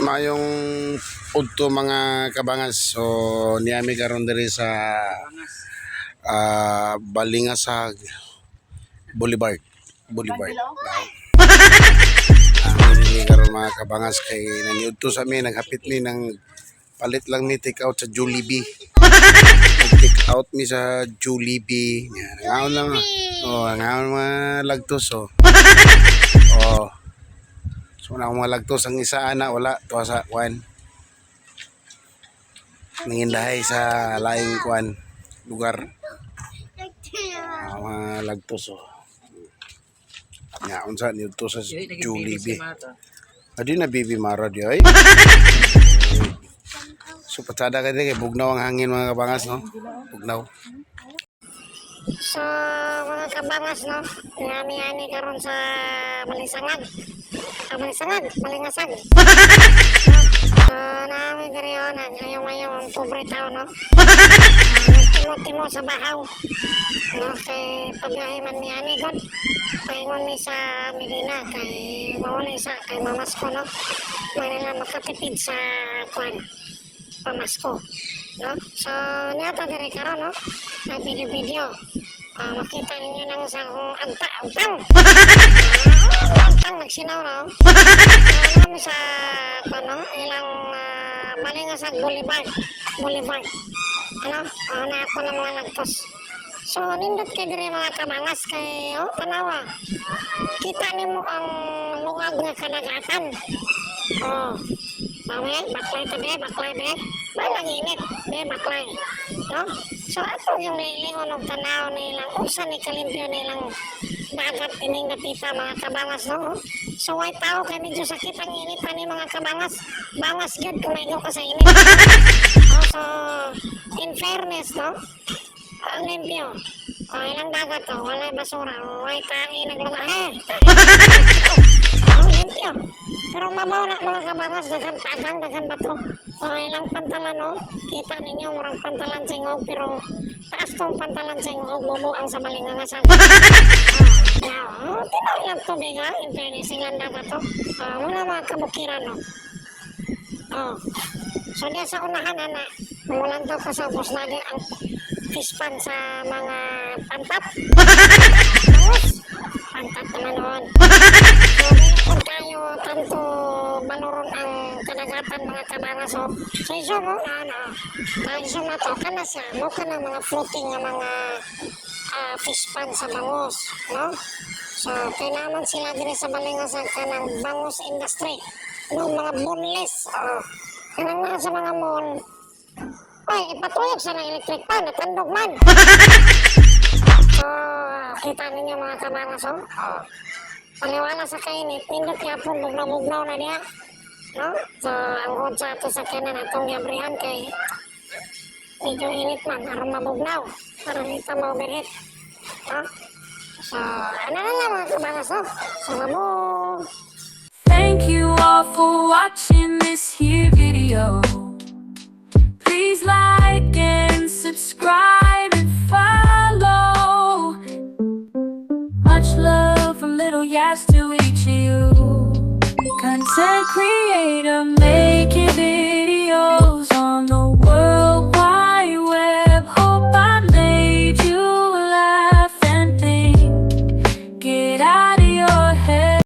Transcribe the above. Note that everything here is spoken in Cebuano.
Maayong udto, mga kabangas. So niami karon diri sa Balingasag Boulevard. Boulevard. Ang diri karon, mga kabangas, kay naniudto sa mi, naghapit mi ng palit lang mi take out sa Jollibee. Nag-take out mi sa Jollibee. Yan, nangaon lang. Oh, nangaon mga lagtos oh. Oh. So na akong mga lagtos, ang isa ana wala tuwa sa kuan. Nangindahay sa laing kuan lugar. Ah, mga lagtos oh. Nga unsa niudto sa Jollibee. Adi na bibi mara di ay. So patsada ka kay bugnaw ang hangin, mga kabangas, no. Bugnaw. So, mga kabangas, no? Ngami-ani karon sa Balisangag. Ah, Balisangag, Balingasag. So, naami diri oh, nag-ayaw-ayaw ang pobre tao, no? Timo-timo sa bahaw. No, kay pagyahe man mi ani god. Paingon mi sa Medina kay mawala sa kay mamasko, no? Manila makatipid sa kwan pamasko. No? So, niata diri karon, no? May video-video. Ah, makita ninyo nang sa akong anta, antang. Ah, antang nagsinaw na. Oh. Namin sa ano, ilang Balingasag Boulevard. Boulevard. Ano? Ah, na ako ng mga lagtos. So, nindot kay diri, mga kabangas, kay oh, tanawa. Kita nimo ang lungag nga kadagatan. Oh. Mami, baklay ta be, baklay be. Balang init, be, baklay. No? So ato yung nilingon og tanaw nilang unsa ni kalimpyo nilang dagat ining dapita, mga kabangas, no? So way tao kay medyo sakit ang init ani, mga kabangas. Bangas gyud kung maigo ka sa init. Oh, so in fairness, no? Ang limpyo. Oh, ilang dagat to, walay basura, way tae naglunga. Eh, oh, limpyo. Pero mabaw na, mga kabangas, daghan tagang, daghan bato. Oh, ilang pantalan, oh. Kita ninyo, murang pantalan sa ingog, pero taas tong pantalan sa ingog, bumuang sa Balingasag. Ah, oh, tinaw ilang tubig, ha? In fairness, ilang dagat, oh. Ah, wala mga kabukiran, oh. Oh. So, diya sa unahan, ana, mulantaw ka sa ubos lagi ang fish pan sa mga pantat. Bangus. Pantat naman noon. So, dili po tayo tanto baloron ang kadagatan, mga kabangas. So, so iso mo, ano, iso na to, kana siya, mo ka ng mga floating nga mga fish pan sa bangus, no? So, kailangan sila diri sa Balingasag kanang bangus industry. No, mga boneless, oh. Kanang nga sa mga mall. Ay, ipatuyok sa ng electric pan, natandog man. So, kita ninyo, mga kabangas, oh. Oh. Paliwala sa kainit, nindot yapon, bugnaw-bugnaw na niya. No? So, ang hod sa ato sa kanan atong giabrihan kay medyo init man, aron mabugnaw. Para dito ma-overheat. No? So, ano na lang, mga kabangas, no? So, mamo. Thank you all for watching this here video. Please like and subscribe and follow. Much love from Little Yas to each of you. Content creator making videos on the